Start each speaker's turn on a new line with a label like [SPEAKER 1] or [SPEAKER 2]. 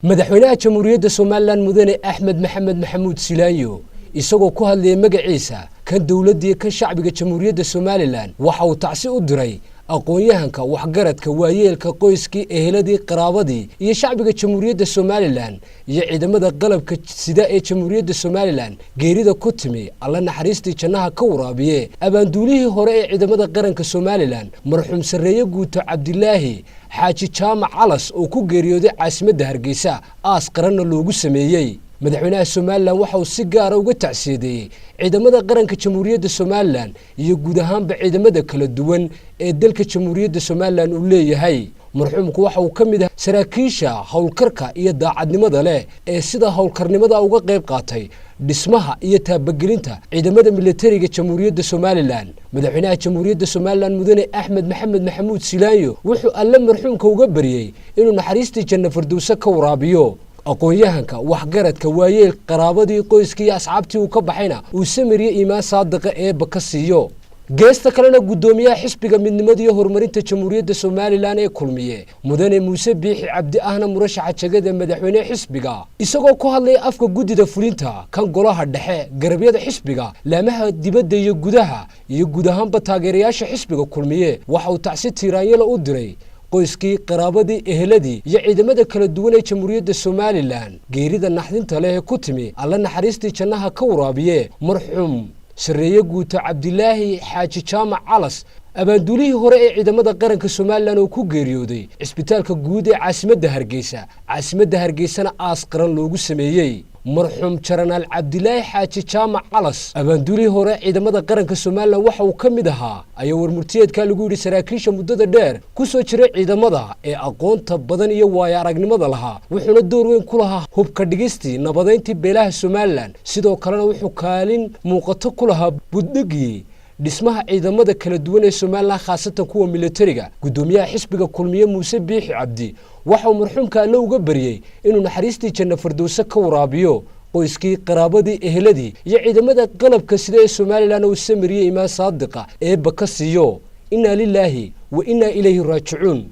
[SPEAKER 1] Madaxweynaha Jamhuuriyadda Somaliland, Mudane Axmed Maxamed Maxamuud Silaanyo, isagoo ku hadlayay magaciisa, kan dowladdiiyo kan shacbiga Jamhuuriyadda Somaliland, waxa uu tacsi u diray aqoon-yahanka, waxgaradka, waayeelka, qoyskii, eheladii, qaraabadii iyo shacbiga Jamhuuriyadda Somaliland iyo ciidamada qalabka sida ee Jamhuuriyadda Somaliland geerida ku timi, Alla naxariistii jannaha ka waraabiye, abaanduulihii hore ee ciidamada qaranka Somaliland, marxuum Sarreeye Guuto Cabdilaahi Xaaji Jaamac Calas, oo ku geeriyooday caasimadda Hargeysa, aas qaranna loogu sameeyey. Madaxweynaha Somaliland waxa uu si gaara uga tacsiyadeeyey ciidamada qaranka Jamhuuriyadda Somaliland iyo guud ahaanba ciidamada kala duwan ee dalka Jamhuuriyadda Somaliland uu leeyahay. Marxuumku waxa uu ka mid ah saraakiisha howlkarka iyo daacadnimada leh ee sida howlkarnimada uga qayb qaatay dhismaha iyo taabagelinta ciidamada militariga Jamhuuriyadda Somaliland. Madaxweynaha Jamhuuriyadda Somaliland, Mudane Axmed Maxamed Maxamuud Silaanyo, wuxuu Alle marxuumka uga baryey inuu naxariistii janno fardowse ka waraabiyo, aqoon-yahanka, waxgaradka, waayeel, qaraabadii, qoyskii iyo asxaabtii uu ka baxayna uu samiriye iimaan saadiqa Eebba ka siiyo. Geesta kalena, guddoomiyaha xisbiga Midnimada iyo Horumarinta Jamhuuriyadda Somaliland ee Kulmiye, Mudane Muuse Biixi Cabdi, ahna murashaxa jegada madaxweyne xisbiga, isagoo ku hadlaya afka guddida fulinta, kan golaha dhexe, garabyada xisbiga, laamaha dibadda iyo gudaha iyo guud ahaanba taageerayaasha xisbiga Kulmiye, waxa uu tacsi tiiraanyala u diray qoyskii, qaraabadii, eheladii iyo ciidamada kala duwan ee Jamhuuriyadda Somaliland geerida naxdinta leh ee ku timi, Alla naxariistii jannaha ka waraabiye, marxuum Sarreeye Guuto Cabdilaahi Xaaji Jaamac Calas, abaanduulihii hore ee ciidamada qaranka Somaliland, oo ku geeriyooday cisbitaalka guud ee caasimadda Hargeysa, caasimadda Hargeysana aas qaran loogu sameeyey. Marxuum Jenaraal Cabdilaahi Xaaji Jaamac Calas, abaanduulihii hore ciidamada qaranka Somaliland, waxa uu ka mid ahaa, ayaa warmurtiyeedkaa lagu yidhi, saraakiisha muddada dheer ku soo jiray ciidamada ee aqoonta badan iyo waayo aragnimada lahaa, wuxuuna door weyn ku lahaa hubka dhigistii, nabadayntii beelaha Somaliland. Sidoo kalena wuxuu kaalin muuqato ku lahaa buddhigii dhismaha ciidamada kala duwan ee Somaliland, khaasatan kuwa militariga. Guddoomiyaha xisbiga Kulmiye Muuse Biixi Cabdi waxa uu marxuumka Alle uga baryey inuu naxariistii janno fardowse ka waraabiyo, qoyskii, qaraabadii, eheladii iyo ciidamada qalabka sida ee Somaliland uu samiriyey iimaan saadiqa Eebba ka siiyo. Innaa lilaahi wa innaa ilayhi raajicuun.